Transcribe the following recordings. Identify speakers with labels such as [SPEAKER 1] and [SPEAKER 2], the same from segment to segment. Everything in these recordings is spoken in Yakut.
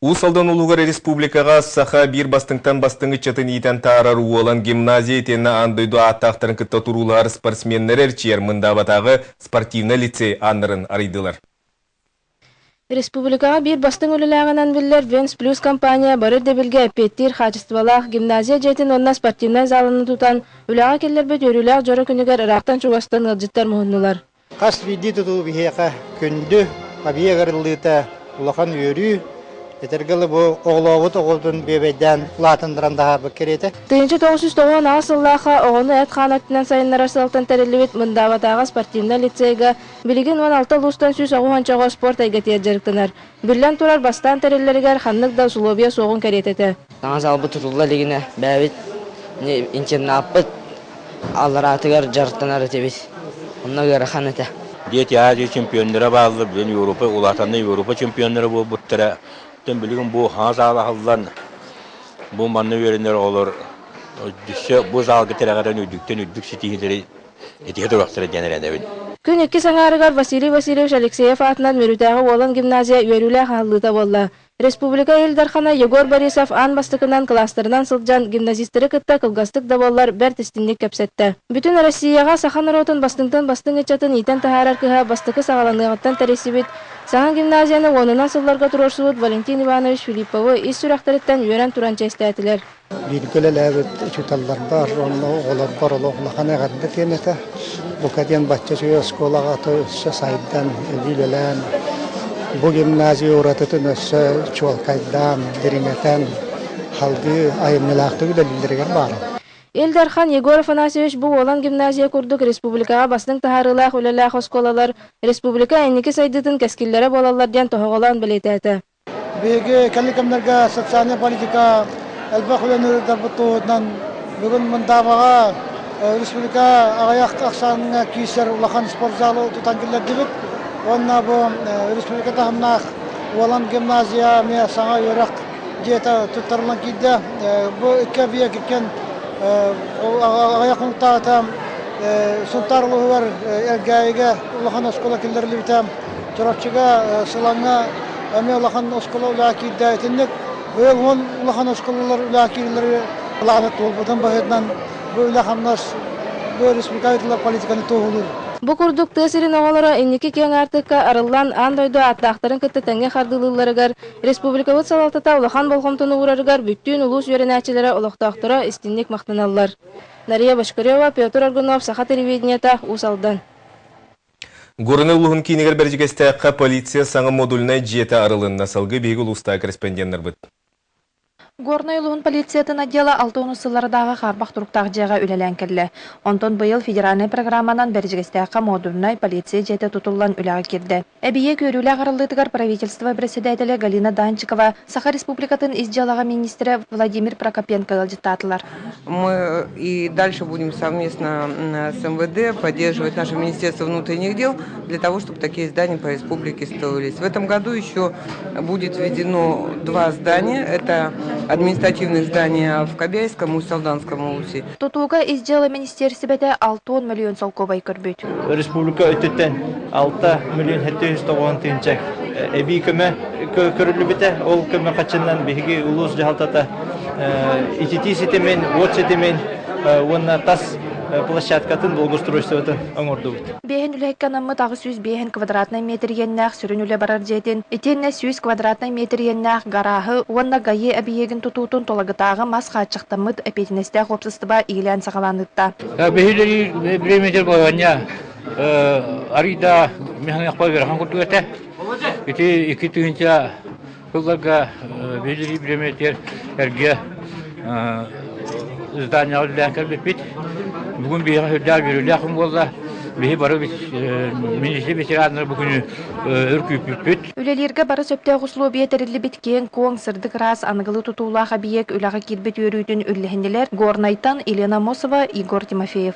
[SPEAKER 1] Уус Алдан улууһугар республикаҕа саха биир бастыҥтан бастыҥ ыччатын иитэн таарар Уолан гимназия итиэннэ аан дойду ааттаахтарын кытта туруулаһар спортсменнары эрчийэр Мындаабатааҕы спортивнай лицей ааннарын арыйдылар.
[SPEAKER 2] Республикаҕа биир бастыҥ үлэлээҕинэн биллэр Венс Плюс компания бары ирдэбилгэ эппиэттиир хаачыстыбалаах гимназия дьиэтин уонна спортивнай заланы тутан, үлэҕэ киллэрбит үөрүүлээх дьоро күнүгэр ыраахтан-чугастан ыалдьыттар муһуннулар.
[SPEAKER 3] Хас биирдии тутуу биһиэхэ күндү, объект арыллыыта улахан үөрүү. Этэргэ дылы бу оҕолообут оҕобутун бүөбэйдээн улаатыннаран таһаарбыт кэриэтэ.
[SPEAKER 2] 1998 сыллаахха оҕону эт-хаан өттүнэн сайыннарар сыалтан тэриллибит Мындаабатааҕы спортивнай лицейгэ билигин 16 улуустан 180 оҕо спорт эйгэтигэр дьарыктанар. Биллэн турар, бастаан тэриллэригэр ханнык да усулуобуйа суоҕун кэриэтэ этэ.
[SPEAKER 4] Саҥа залбыт тутулла илигинэ бэйэбит интернаппыт аллараатыгар дьарыктанар этибит. Онно ыарахан этэ.
[SPEAKER 5] Дети Азии чемпионнара бааллар, билигин Европа улаатанна Европа чемпионнара буолбуттара. Оттон билигин бу хаҥас аал аһыллан, бу манна үөрэнэр оҕолор өссө бу залга тирэҕирэн үрдүктэн үрдүк ситиһиилэри этиһэ туруохтара диэн эрэнэбин.
[SPEAKER 2] Күн иккис аҥаарыгар Василий Васильевич Алексеев аатынан Мүрүтээҕи Уолан гимназия үөрүүлээх аһыллыыта буолла. Республика Ил Дархана Егор Борисов аан бастакынан кылаастарынан сылдьан гимназистары кытта кылгастык да буоллар бэрт истинник кэпсэттэ. Бүтүн Россияҕа саха норуотун бастыҥтан бастыҥ ыччатын иитэн таһаарар кыһа бастакы саҕаланыаҕыттан тэрийсибит саҥа гимназияны уонунан сылларга туруорсубут Валентин Иванович Филипповы ис сүрэхтэриттэн үөрэн туран чиэстээтилэр.
[SPEAKER 6] Бииргэ үлэлээбит учууталларбар уонна оҕолорбор олох улахан эҕэрдэ диэн этэ. Бука диэн бачча үчүгэй оскуолаҕа өссө сайдан, эбии үлэлээн, бу гимназия уратытын өссө чуолкайдаан, дириҥэтэн, салгыы айымньылаахтык үлэлииллэригэр баарым.
[SPEAKER 2] Ил Дархан Егор Афанасьевич бу Уолан гимназия курдук республикаҕа бастыҥ таһаарыылаах үлэлээх оскуолалар республика инники сайдыытын кэскиллэрэ буолаллар диэн тоһоҕолоон бэлиэтээтэ.
[SPEAKER 7] Биһиги кэлин кэмнэргэ социальнай политика элбэх үлэни ыытарбыт туһунан бүгүн Мындаабаҕа республика аҕыйах ахсааҥҥа киирсэр улахан спортзалы тутан киллэрдибит. Уонна бу республика таһымнаах Уолан гимназия эмиэ саҥа үөрэх дьиэтэ туттарыллан киирдэ. Бу икки объект иккиэн аҕыйах хонуктааҕыта Сунтаар улууһугар Элгээйигэ улахан оскуола киллэриллибитэ. Чурапчыга Сылаҥҥа эмиэ улахан оскуола үлэҕэ киирдэ. Итинник быйыл 10 улахан оскуолалар үлэҕэ киирэллэри былаана туолбутун быһыытынан бу үлэ-хамнас бу республика ыытыллар политиканы туоһулуур.
[SPEAKER 2] Бу курдук тыа сирин оҕолоро инники киэҥ аартыкка арыллан аан дойду ааттаахтарын кытта тэҥҥэ хардыылыылларыгар республикабыт салалтата улахан болҕомтону уурарыгар бүттүүн улуус үөрэнээччилэрэ олохтоохторо истиҥник махтаналлар. Нария Бочкарева, Петр Аргунов, Саха телевидениета, Уус Алдан.
[SPEAKER 1] Горнай улууһун киинигэр Бэрдьигэстээххэ полиция саҥа модульнай дьиэтэ арылынна. Салгыы биһиги улуустааҕы корреспонденнарбыт.
[SPEAKER 8] Горнай улууһун полициятын отдела 60 сыллардааҕы хаарбах туруктаах дьиэҕэ үлэлээн кэллэ. Онтон быйыл федеральнай программанан Бэрдьигэстээххэ модульнай полиция дьиэтэ тутуллан үлэҕэ киирдэ. Эбийиэк үөрүүлээх арыллыытыгар правительство председателэ Галина Данчикова, Саха Республикатын ис дьыалаҕа министрэ Владимир Прокопенко ыалдьыттаатылар.
[SPEAKER 9] Мы и дальше будем совместно с МВД поддерживать наше Министерство внутренних дел для того, чтобы такие здания по республике строились. В этом году еще будет введено два здания. Это административные здания в Кобяйском и Усть-Алданском улусе.
[SPEAKER 8] Тутууга ис дьыала министиэристибэтэ 6 миллион солкуобай көрбүт.
[SPEAKER 10] Республика өттүттэн 6 миллион 790 тыһыынча эбии көмө көрүллүбүтэ. Ол көмө хаччынан биһиги улуус дьаһалтата ититии ситимин, уот ситимин уонна тас площадкатын благоустройствотын оҥордубут.
[SPEAKER 8] Биэһин үлэһиккэ анаммыт 805 квадратнай метр иэннээх сүрүн үлэ барар дьиэтин, итиэннэ 100 квадратнай метр иэннээх гарааһы уонна ГАИ эбийиэгин тутуутун Тулагытааҕы мас хааччахтаммыт эпиэтинэстээх уопсастыба иилээн-саҕалаан ыытта.
[SPEAKER 11] Биһиги бириэмэтигэр балаһыанньа арыйда механияхпа ыарахан курдук этэ. Ити 2000 сылларга биһиги бириэмэтигэр эргэ зданияҕа үлэлээн кэлбиппит. Бүгүн биһиэхэ сүрдээх үөрүүлээх күн буолла. Биһи бары милиция ветераннара бу күнү өр күүппүппүт.
[SPEAKER 8] Үлэлииргэ бары сөптөөх услуобуйа тэриллибит киэҥ-куоҥ, сырдык ыраас аныгылыы тутуулаах эбийиэк үлэҕэ киирбит үөрүүтүн үллэһиннилэр Горнайтан Елена Амосова, Егор Тимофеев.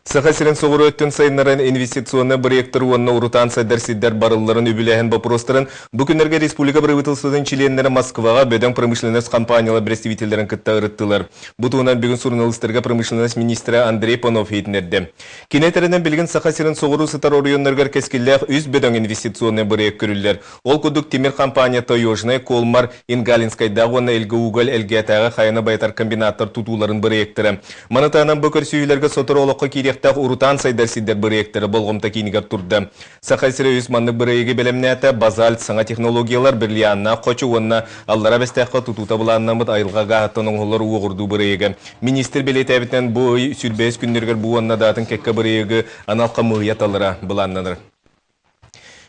[SPEAKER 1] Саха сирин соҕуруу өттүн сайыннаран инвестиционнай бырайыактар уонна урутаан сайдар сирдэр барылларын үбүлээһин боппуруостарын бу күннэргэ республика бырабыыталыстыбатын чилиэннэрэ Москваҕа бөдөҥ промышленность компаниялар представителлэрин кытта ырыттылар. Бу туһунан бүгүн суруналыыстарга промышленность министрэ Андрей Панов иһитиннэрдэ. Кини этэринэн, билигин Саха сирин соҕуруу сытар оройуоннарыгар кэскиллээх үс бөдөҥ инвестиционнай бырайыак көрүллэр. Ол курдук тимир компания Таежная, Колмар, Ингалинскайдаах уонна Элгэуголь Элгээтээҕи хайаны байытар комбинаттар тутууларын бырайыактара. Маны таһынан бу көрсүһүүлэргэ сотору олоххо киириэхтээх урутаан сайдар сирдэр бырайыактара болҕомто киинигэр турда. Саха сирэ үс маннык бырайыагы бэлэмнээтэ, базальт, саҥа технологиялар, бриллианнаах хочо уонна Аллара Бэстээххэ тутуута былааннаммыт айылҕа гааһыттан оҥоһуллар уоҕурдуу бырайыага. Министр бэлиэтээбитинэн, бу ый сүүрбэһис күннэригэр бу уонна даатын кэккэ бырайыагы анал хамыыһыйа талара былааннанар.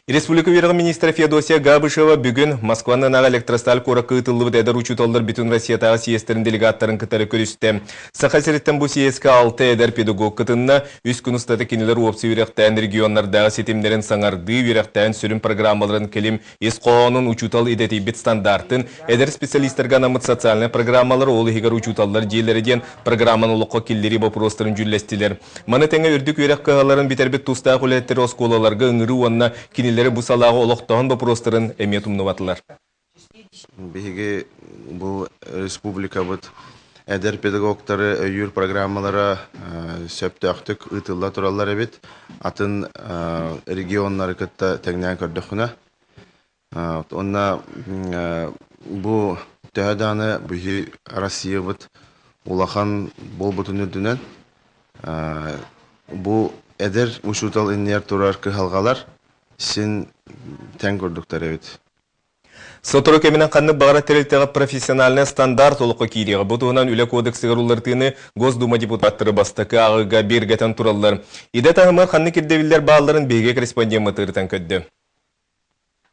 [SPEAKER 1] Республика үөрэҕин министрэ Феодосия Габышева бүгүн Москванан Электросталь куоракка ыытыллыбыт эдэр учууталлар Бүтүн Россиятааҕы съезтэрин делегаттарын кытары көрүстэ. Саха сириттэн бу съезкэ алта эдэр педагог кытынна. Үс күн устата кинилэр уопсай үөрэхтээн регионнардааҕы ситимнэрин саҥардыы, үөрэхтээн сүрүн программаларын кэлим ис хоһоонун, учуутал идэтийбит стандартын, эдэр специалистарга анаммыт социальнай программалары, ол иһигэр учууталлар дьиэлэрэ диэн программаны олоххо киллэрии боппуруостарын дьүүллэстилэр. Маны тэҥэ үрдүк үөрэх кыһаларын бүтэрбит тустаах үлэһиттэри оскуолаларга ыҥырыы уонна кинилэри бу салааҕа олохтооһун боппуруостарын эмиэ тумнубатылар.
[SPEAKER 12] Биһиги бу республикабыт эдэр педагогтары өйүүр программалара сөптөөхтүк ыытылла тураллар эбит. Атын регионнары кытта тэҥнээн көрдөххүнэ. Уонна бу төһө даҕаны биһи Россиябыт улахан буолбутун үрдүнэн бу эдэр учуутал иннигэр турар кыһалҕалар син тэҥ курдуктар эбит.
[SPEAKER 1] Сотору кэминэн ханнык баҕарар тэрилтэҕэ профессиональнай стандарт олоххо киириэҕэ. Бу туһунан Үлэ кодексыгар уларытыыны Госдума депутаттара бастакы ааҕыыга бигэргэтэн тураллар. Идэ таһымыгар ханнык ирдэбиллэр баалларын биһиги корреспондеммыт ырытан көрдө.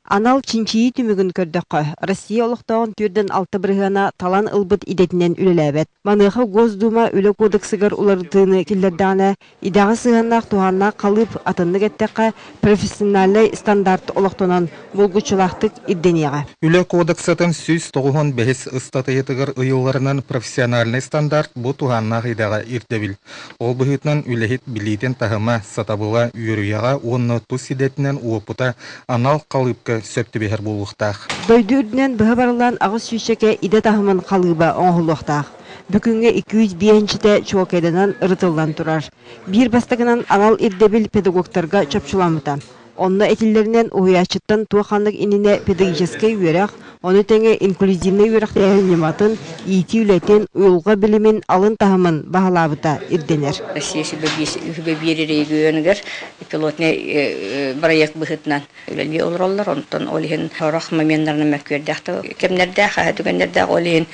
[SPEAKER 13] Анал чинчийии түмүгүн көрдөххө, Россия олохтооҕун 46 бырыһыана талан ылбыт идэтинэн үлэлээбэт. Маныаха Госдума Үлэ кодексыгар уларытыыны киллэрдэҕинэ, Идэҕэ сыһыаннаах туһааннаах халыып, атыннык эттэххэ, профессиональнай стандарт олохтонон, булгуччулаахтык ирдэниэҕэ.
[SPEAKER 14] Үлэ кодексатын 195 ыстатыйатыгар ыйылларынан профессиональнай стандарт бу туһааннаах идэҕэ ирдэбил. Ол быһыытынан үлэһит билиитин таһыма, сатабыла, үөрүйэҕэ уонна тус идэтинэн уопута анал халыыпка сөп түбэһэр буолуохтаах.
[SPEAKER 13] Дойду үрдүнэн быһа барыллаан аҕыс сүүсчэкэ идэ таһымын халыыба оҥоһуллуохтаах. Бүгүҥҥэ 205-инчитэ чуолкайданан ырытыллан турар. Биир бастакынан анал ирдэбил педагогтарга чопчуламмыта. Онно этиллэринэн, уһуйааччыттан туох-ханнык иннинэ педагогическай үөрэх, ону тэҥэ инклюзивнай үөрэхтээһин ньыматын, иитии үлэтин, уйулҕа билимин алын таһымын баһылаабыта ирдэнэр.
[SPEAKER 15] Россия сүбэ биир регионугар пилотнай бырайыак быһыытынан үлэлии олороллор. Онтон ол иһин сорох моменнарынан мөккүөрдээх да кэмнэрдээх, хаһа түгэннэрдээх. Ол иһин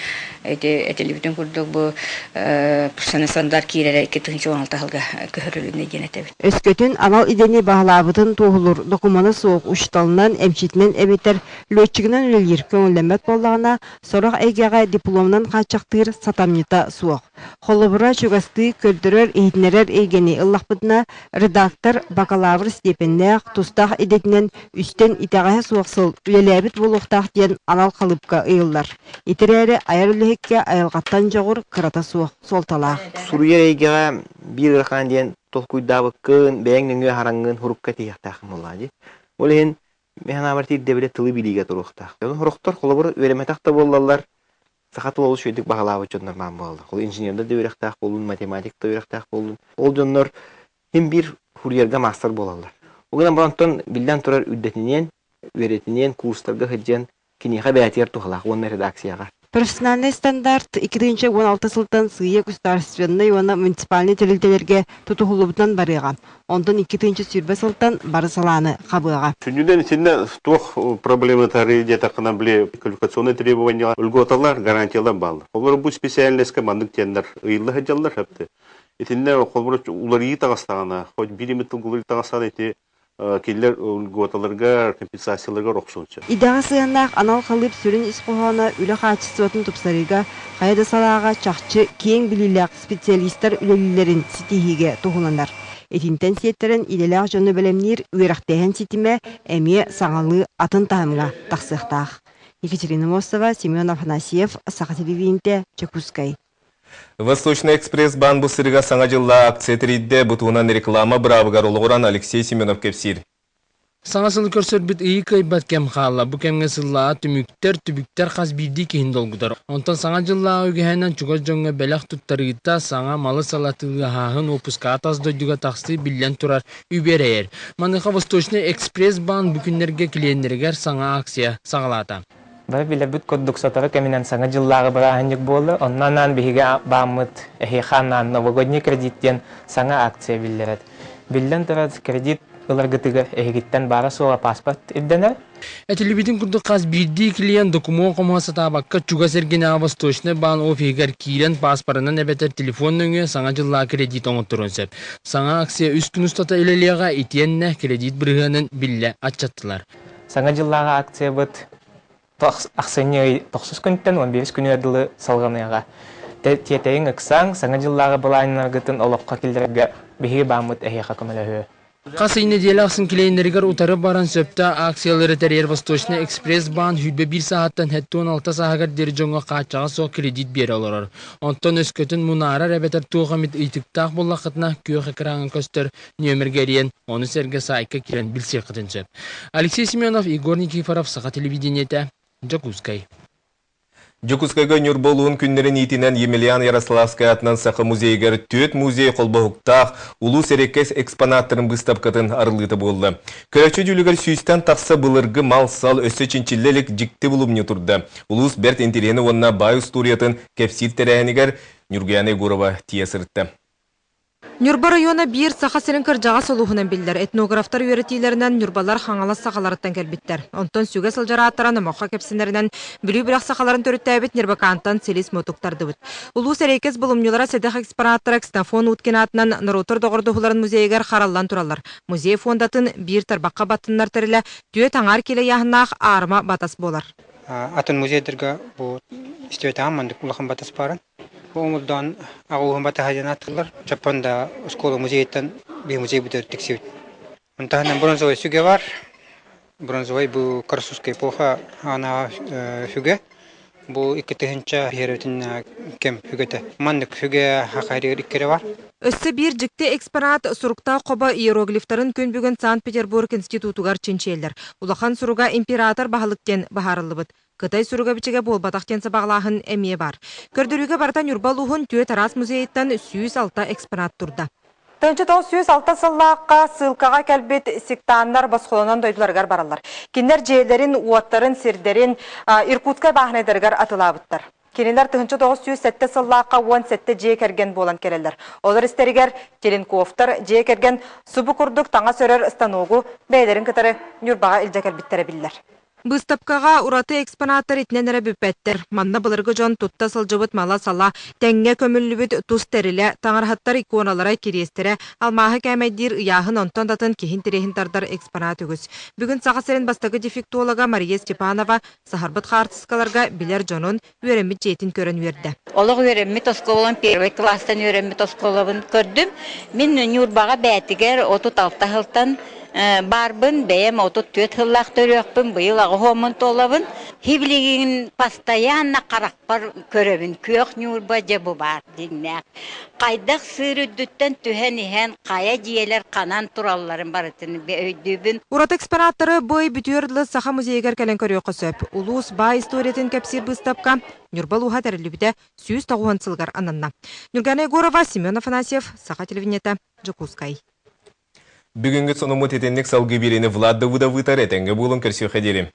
[SPEAKER 15] ити этиллибитин курдук бу профессиональный стандарт киирэрэ 2016 сылга көһөрүлүннэ диэн этэбит.
[SPEAKER 13] Өскөтүн анал идэни баһылаабытын туоһулуур докумуона суох учууталынан, эмчитинэн эбэтэр летчигынан үлэлиир көҥүллэммэт буоллаҕына, сорох эйгэҕэ дипломунан хааччахтыыр сатамньыта суох. Холобура, чугастыы көрдөрөр-иһитиннэрэр эйгэни ыллахпытына, редактор бакалавр степеннээх, тустаах идэтинэн үстэн итэҕэһэ суох сыл үлэлээбит буолуохтаах диэн анал халыыпка ыйыллар. Ити эрээри айар үлэһиккэ айылҕаттан дьоҕур кырата суох суолталаах.
[SPEAKER 16] Суруйар эйгэҕэ биир ыарахан диэн толкуйдаабыккын, бэйэҥ нөҥүө хараҥҥын һурукка тиийиэхтээххин буоллаҕа дии. Ол иһин мин санаабар тиирдэбилэ тылы билиигэ туруохтаах. Дьон сорохтор холобур үөрэммэтэх да буоллаллар, саха тыла олус үчүгэйдик баһылаабыт дьоннор баар буолаллар. Ол инженердэр да үөрэхтээх буоллун, математик да үөрэхтээх буоллун. Ол дьоннор син биир курьерга маастар буолаллар. Ол гынан баран онтон биллэн турар үрдэтиниэн, үөрэтиниэн, курстарга сылдьан киниэхэ бэйэтигэр туһалаах уонна редакцияҕа.
[SPEAKER 13] Профессиональнай стандарт 2016 сылтан сыыйа государственнай уонна муниципальнай тэрилтэлэргэ тутуһуллубутунан барыаҕа. Онтон 2020 сылтан бары салааны хабыаҕа.
[SPEAKER 17] Сүнньүнэн итиннэ туох проблематары диэтэххинэ, били квалификационнай требования льготалар, гарантиялар бааллар. Олор бу специальноска маннык диэннэр ыйылла сылдьаллар хэпти. Итиннэ холобур уларыйыы таҕыстаҕына, хоть биир эмит тыл уларыйыы таҕыстаҕына ити кинилэр льготаларга, компенсацияларга охсуон сөп.
[SPEAKER 13] Идэҕэ сыһыаннаах анал халыып сүрүн ис хоһооно үлэ хаачыстыбатын тупсарыыга, хайа да салааҕа чахчы киэҥ билиилээх специалистар үлэлииллэрин ситиһиигэ туһуланар. Итинтэн сиэттэрэн идэлээх дьону бэлэмниир үөрэхтээһин ситимэ эмиэ саҥалыы атын таһымҥа тахсыахтаах. Екатерина Мостова, Семен Афанасьев, Саха телевидениетэ, Дьокуускай.
[SPEAKER 1] Восточный экспресс баан бу сырыга Саҥа дьыллаа акция тэрийдэ. Бу туһунан реклама быраабыгар олоҕуран Алексей Семенов кэпсиир.
[SPEAKER 18] Саҥа сылы көрсөрбүт ыйы кыайбат кэм хаалла. Бу кэмҥэ сыллааҕы түмүктэр, түбүктэр хас биирдии киһини долгутар. Онтон Саҥа дьыллааҕы үгэһинэн чугас дьоҥҥо бэлэх туттарыыта, саҥа малы-салы атыылаһааһын, уоппускаҕа тас дойдуга тахсыы биллэн турар үбү эрэйэр. Маныаха Восточный экспресс баан бу күннэргэ клиеннэригэр саҥа акция саҕалаата.
[SPEAKER 19] Бары билэрбит курдук сотору кэминэн Саҥа дьыллааҕы бырааһынньык буолла. Онно анаан биһиги бааммыт эһиэхэ анаан новогодний кредит диэн саҥа акция биллэрэр. Биллэн турар, кредит ыларгытыгар эһигиттэн баара-суоҕа паспорт ирдэнэр.
[SPEAKER 18] Этиллибитин курдук хас биирдии клиент докумуон хомуһа сатаабакка чугас эргинээҕи Восточный баан офиһыгар киирэн пааспарынан эбэтэр телефон нөҥүө Саҥа дьыллааҕы кредит оҥотторуон сөп. Саҥа акция үс күн устата үлэлиэҕэ итиэннэ кредит бырыһыанын биллэ аччаттылар.
[SPEAKER 19] Саҥа дьыллааҕы акциябыт ахсынньы ый тохсус күнтэн 11 күнүгэр дылы салҕаныаҕа. Тиэтэйиҥ ыксааҥ, Саҥа дьыллааҕы былааннаргытын олоххо киллэрэргэ биһиги бааммыт эһиэхэ көмөлөһүө.
[SPEAKER 18] Хас ый нэдиэлэ ахсын клиеннэригэр утары баран сөптөөх акциялары тэрийэр Восточный экспресс баан 21 сааһыттан 76 сааһыгар диэри дьоҥҥо хааччаҕа суох кредит биэрэ олорор. Онтон өскөтүн мунаарар эбэтэр туох эмит ыйытыктаах буоллаххытына, күөх экраҥҥа көстөр нүөмэргэ эрийэн, ону сэргэ саайтка киирэн билсиэххитин сөп. Алексей Семенов, Егор Никифоров, Саха телевидениетэ, Дьокуускай.
[SPEAKER 1] Дьокуускайга Ньурба улууһун күннэрин иитинэн Емельян Ярославскай аатынан Саха музейыгар түөрт музей холбоһуктаах улуус эриэккэс экспонаттарын быыстапкатын арыллыыта буолла. Көрөөччү дьүүлүгэр сүүстэн тахса былыргы мал-сал өссө чинчиллэ илик дьикти булумньу турда. Улуус бэрт интэриэһинэй уонна баай устуоруйатын кэпсиир тэрээһинигэр Ньургуяна Егорова тиийэ сырытта.
[SPEAKER 20] Ньурба оройуона биир Саха сирин кырдьаҕас улууһунан биллэр. Этнографтар үөрэтиилэринэн ньурбалар Хаҥалас сахаларыттан кэлбиттэр. Онтон сүгэ сылдьар ааттара номоххо кэпсэнэринэн Бүлүү бөлөх сахаларын төрүттээбит Ньырбакаантан силис-мутук тардыбыт. Улуус эрэйкэс булумньулара сэдэх экспонаттара Ксенофон Уткин аатынан норуоттар доҕордоһууларын музейыгар хараллан тураллар. Музей фондатын биир тарбахха баттынар тэрилэ түөрт аҥаар киилэ ыйааһыннаах аарыма батас буолар.
[SPEAKER 21] Атын музейдарга бу истибэтэҕим маннык улахан батас баарын. Бу омурдаан аҕа батаһа диэн ааттыыллар. Чоппонда оскуола музейыттан биир музей бүтэр тиксибит. Онтон бронзовай сүгэ бар. Бронзовай бу Карсузская эпоха аана сүгэ. Бу 2000 иһэрэтин кэм сүгэтэ. Маннык сүгэ хахайрыгар иккере бар.
[SPEAKER 20] Өссө биир дьикти экспонат суруктаах хобо иероглифтарын күн бүгүн Санкт-Петербург институтугар чинчийэллэр. Улахан суруга император баһылык диэн быһаарыллыбыт. Кытай суруга-бичигэ буолбатах диэн сабаҕалааһын эмиэ баар. Көрдөрүүгэ барыта Ньурба улууһун түөрт араас музейыттан 106 экспонат турда. 1906 сыллаахха ссылкаҕа кэлбит сектаннар босхолонон дойдуларыгар бараллар. Кинилэр дьиэлэрин, уоттарын, сирдэрин Иркутскай бааһынайдарыгар атылаабыттар. Кинилэр 1907 сыллаахха 17 дьиэ кэргэн буолан кэлэллэр. Олор истэригэр Теленковтар дьиэ кэргэн субу курдук таҥас өрөр станогу бэйэлэрин кытары Ньурбаҕа илдьэ кэлбиттэрэ биллэр. Быыстапкаҕа ураты экспонаттар итинэн эрэ бүппэттэр. Манна былыргы дьон тутта сылдьыбыт мала-сала, тэҥҥэ көмүллүбүт тус тэрилэ, таҥараһыттар иконалара, кириэстэрэ, алмааһы кээмэйдиир ыйааһын онтон да атын киһи интэриэһин тардар экспонат үгүс. Бүгүн Саха сирин бастакы дефектолога Мария Степанова саһарбыт хаартыскаларга билэр дьонун, үөрэммит дьиэтин көрөн үөрдэ.
[SPEAKER 22] Олох үөрэммит оскуолам первый класстан үөрэммит оскуолабын көрдүм. Мин Ньурбаҕа бээтигэр 36 сылтан баарбын, бэйэм 34 сыллаах төрүөхпүн, быйыл аҕыс туолабын. Хиблигин постоянно харахпар көрөбүн, күөх Ньурба дьэ бу баар дьиҥнээх. Хайдах сыыр үрдүттэн түһэн иһэн хайа дьиэлэр ханан туралларын барытын өйдүүбүн.
[SPEAKER 20] Ураты экспонаттары бу ый бүтүөр дылы Саха музейыгар кэлэн көрүөххэ сөп. Улуус баай историятын кэпсиир быыстапка Ньурба улууһа тэриллибитэ 190 сылыгар ананна. Ньургана Егорова, Семен Афанасьев, Саха телевидениета, Дьокуускай.
[SPEAKER 1] Бүгүҥҥү сонуммут итинник салгыы биэриини Влад Давыдов ыытар этэҥҥэ буолун көрсүөххэ диэри.